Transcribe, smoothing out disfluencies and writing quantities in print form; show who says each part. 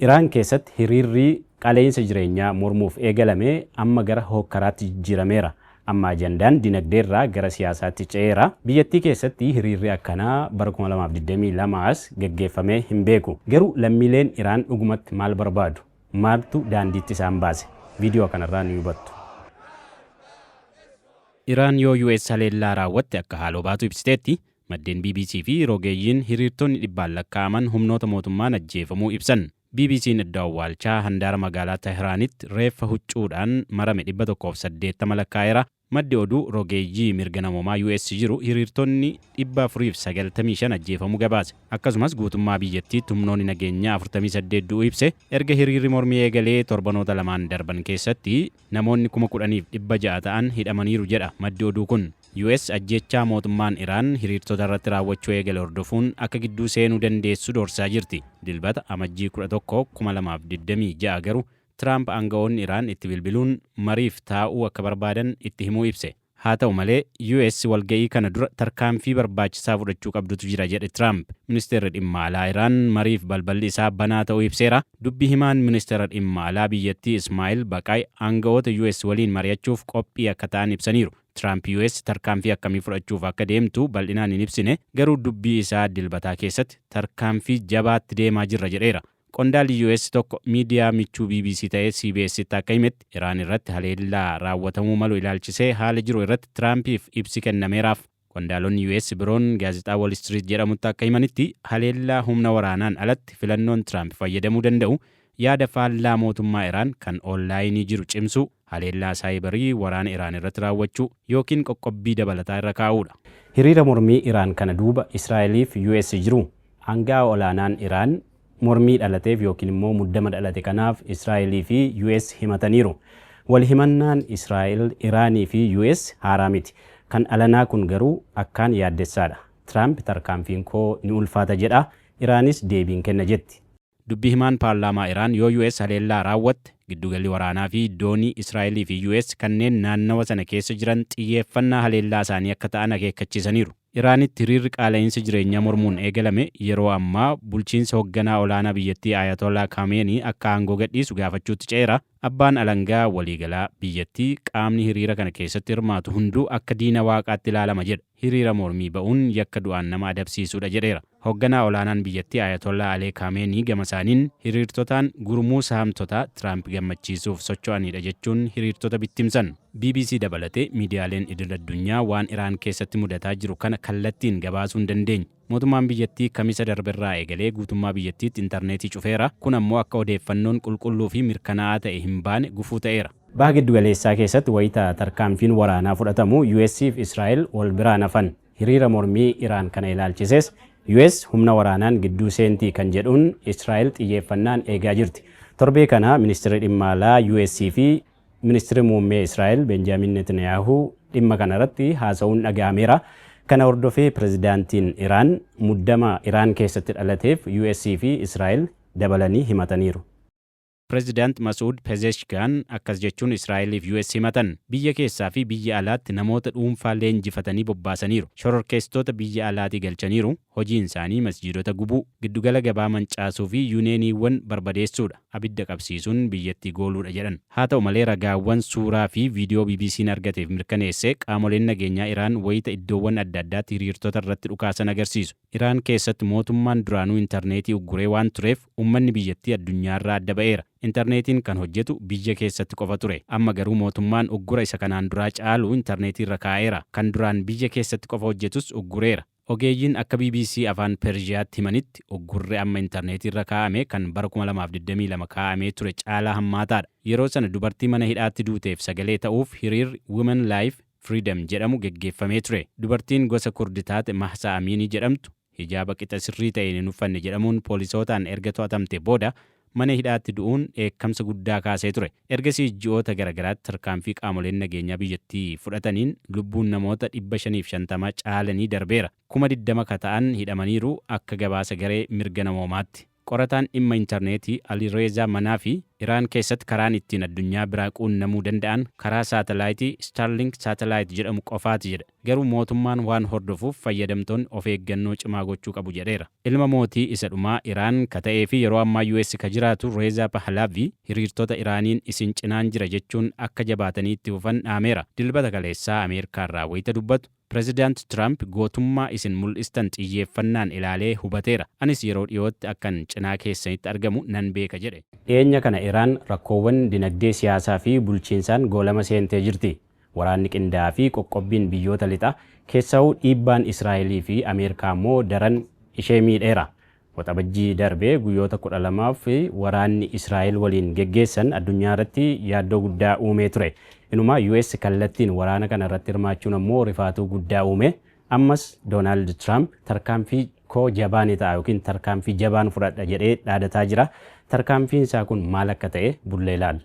Speaker 1: Iraan keessatti hiriirri qaala'insa jireenyaa mormuuf eegalame amma gara hookkaraatti jijjiirameera. Amma ajandaan dinagdeerraa gara siyaasaatti ce'eera. Biyyattii keessatti hiriirri akkanaa bara 2022 as geggeeffamee hin beeku. Garuu lammiileen Iraan dhugumatti maal barbaadu? Maaltu daandiitti isaan baase? Viidiyoo kanarraa ni hubattu. Iraan yoo US haleellaa raawwatte akka haaloo baatu ibsiteetti. Maddeen BBC fi rogeeyyiin hiriirtonni dhibbaan lakkaa'aman humnoota mootummaan ajjeefamuu ibsan. BBC'n iddoo awwaalchaa handaara magaalaa Tehraanitti reeffa huccuudhaan marame 180 lakkaa'eera. Maddi oduu rogeeyyii mirga namoomaa US jiru hiriirtonni 495 ajjeefamuu gabaase. Akkasumas guutummaa biyyattiitti humnoonni nageenyaa 48 du'uu ibse. Erga hiriirri mormii eegalee torbanoota lamaan darban keessatti namoonni 10,600 ta'an hidhamaniiru jedha maddi oduu kun. US ajjeechaa mootummaan Iraan hiriirtota irratti raawwachuu eegale hordofuun akka gidduu seenuu dandeessu doorsisaa jirti. Dilbata Amajjii 11, 2026 garuu Tiraamp aanga'oonni Iraan itti bilbiluun mariif taa'uu akka barbaadan itti himuu ibse. Haa ta'u malee, US walga'ii kana dura tarkaanfii barbaachisaa fudhachuu qabdutu jira jedhe Tiraamp. Ministeerri Dhimma Alaa Iraan mariif balballi isaa banaa ta'uu ibseera. Dubbi himaan Ministeera Dhimma Alaa biyyattii Ismaa'il Baqaay aanga'oota US waliin mari'achuuf qophii akka ta'an ibsaniiru. Tiraamp US tarkaanfii akkamii fudhachuuf akka deemtu bal'inaan hin ibsine, garuu dubbii isaa Dilbataa keessatti tarkaanfii jabaatti deemaa jirra jedheera. Qondaalli US tokko miidiyaa michuu BBC ta'e CBS'tti akka himetti, Iraan irratti haleellaa raawwatamuu malu ilaalchisee haala jiru irratti Tiraampiif ibsi kennameeraaf. Qondaalonni US biroon gaazexaa Wall Street jedhamutti akka himanitti, haleellaa humna waraanaan alatti filannoon Tiraamp fayyadamuu danda'u yaada faallaa mootummaa Iraan kan onlaayinii jiru cimsuu, haleellaa saayibarii waraana Iraan irratti raawwachuu yookiin qoqqobbii dabalataa irra kaa'uudha. Hiriira mormii Iraan kana duuba Israa'eliif US jiru. Aanga'aa olaanaan Iraan mormii dhalateef yookiin immoo muddama dhalate kanaaf Israa'elii fi US himataniiru. Wal himannaan Israa'el, Iraanii fi US haaraa miti. Kan alanaa kun garuu akkaan yaaddessaadha. Tiraamp tarkaanfiin koo ni ulfaata jedha, Iraanis deebiin kenna jetti. Dubbi himaan paarlaamaa Iraan yoo US haleellaa raawwatte giddugalli waraanaa fi doonii Israa'elii fi US kanneen naannawa sana keessa jiran xiyyeeffannaa haleellaa isaanii akka ta'an akeekkachiisaniiru. Iraanitti hiriirri qaala'insa jireenyaa mormuun eegalame yeroo ammaa bulchiinsa hogganaa olaanaa biyyattii Ayatollah Khamenei akka aangoo gadhiisu gaafachuutti ce'eera. Abbaan alangaa waliigalaa biyyattii qaamni hiriira kana keessatti hirmaatu hunduu akka diina waaqaatti ilaalama jedha. Hiriira mormii ba'uun yakka du'aan nama adabsiisuudha jedheera. Hogganaa olaanaan biyyattii Ayatollah Alee Kaameenii gama isaaniin hiriirtotaan gurmuu saamtotaa Tiraamp gammachiisuuf socho'aniidha jechuun hiriirtota bittimsan. BBC dabalatee miidiyaaleen idil-addunyaa waan Iraan keessatti mudataa jiru kana kallattiin gabaasuu hin dandeenye. Mootummaan biyyattii Kamisa darberraa eegalee guutummaa biyyattiitti intarneetii cufeera. Kun ammoo akka odeeffannoon qulqulluu fi mirkanaa'aa ta'e hin baane gufuu ta'eera. Baha Giddugaleessaa keessatti wayita tarkaanfiin waraanaa fudhatamu US fi Israa'el wal biraa hin hafan. Hiriira mormii Iraan kana ilaalchisees US humna waraanaan gidduu seentii kan jedhuun Israa'el xiyyeeffannaan eegaa jirti. Torbee kana Ministirri Dhimma Alaa US fi Ministirri Muummee Israa'el Benjaamin Netaniyaahuu dhimma kanarratti haasa'uun dhaga'ameera. Kana hordofee pirezidaantiin Iraan muddama Iraan keessatti dhalateef US fi Israa'el dabalanii himataniiru. Pirezidaant Masuud Pezeshkian akkas jechuun Israa'eliif US himatan, Biyya keessaa fi biyya alaatti namoota dhuunfaa leenjifatanii bobbaasaniiru. Shororkeessitoota biyya alaatii galchaniiru. Hojiin isaanii masjiidota gubuu, giddugala gabaa mancaasuu fi yuuniyeeniiwwan barbadeessuudha. Abidda qabsiisuun biyyattii gooluudha jedhan. Haa ta'u malee ragaawwan suuraa fi viidiyoo BBC'n argateef mirkaneesse qaamoleen nageenyaa Iraan wayita iddoowwan adda addaatti hiriirtota irratti dhukaasan agarsiisu. Iraan keessatti mootummaan duraanuu intarneetii ugguree waan tureef ummanni biyyattii addunyaarraa adda ba'eera. Intarneetiin kan hojjetu biyya keessatti qofa ture. Amma garuu mootummaan uggura isa kanaan duraa caalu intarneetiirra kaa'eera. Kan duraan biyya keessatti qofa hojjetus uggureera. Ogeeyyiin akka bbc Afaan Pershiyaatti himanitti uggurri amma intarneetiirra kaa'ame kan bara 2022 kaa'amee ture caalaa hammaataadha. Yeroo sana dubartii mana hidhaatti duuteef sagalee ta'uuf hiriirri Women Life, Freedom jedhamu geggeeffamee ture. Dubartiin gosa Kurd taate Mahsaa Amiinii jedhamtu hijaaba qixa sirrii ta'een hin uffanne jedhamuun poolisootaan erga to'atamte booda mana hidhaatti du'uun dheekkamsa guddaa kaasee ture. Ergasii ji'oota garagaraatti tarkaanfii qaamoleen nageenyaa biyyattii fudhataniin lubbuun namoota 550 caalanii darbeera. 20,000 ka ta'an hidhamaniiru akka gabaasa garee mirga namoomaatti. Qorataan dhimma intarneetii Alireezaa Manaafi Iraan keessatti karaan ittiin addunyaa biraa quunnamuu danda'an karaa saatalaayitii Starlink Satellite jedhamu qofaati jedha. Garuu mootummaan waan hordofuuf fayyadamtoonni of eeggannoo cimaa gochuu qabu jedheera. Ilma mootii isa dhumaa Iraan ka ta'ee fi yeroo ammaa US ka jiraatu Reezaa Pahlavi hiriirtota Iraaniin isin cinaan jira jechuun akka jabaatanii itti fufan dhaameera. Dilbata kaleessaa Ameerikaarraa wayita dubbatu, "Pireezidaant Tiraamp gootummaa isin mul'istan xiyyeeffannaan ilaalee hubateera. Anis yeroo dhiyootti akkan cinaa keessanitti argamu nan beeka" jedhe. Dhiyeenya kana Iraan rakkoowwan dinagdee, siyaasaa fi bulchiinsaan goolama seentee jirti. Waraanni qindaa'aa fi qoqqobbiin biyyoota lixaa, keessa'uu dhiibbaan Israa'elii fi Ameerikaa immoo daran ishee miidheera. Waxabajjii darbee guyyoota 12f waraanni Israa'el waliin geggeessan addunyaa irratti yaaddoo guddaa uumee ture. Inumaa US kallattiin waraana kana irratti hirmaachuun ammoo rifaatuu guddaa uume. Ammas Doonaald Tiraamp tarkaanfii koo jabaa ni ta'a yookiin tarkaanfii jabaan fudhadha jedhee dhaadataa jira. Tarkaanfiin isaa kun maal akka ta'e bullee ilaalla.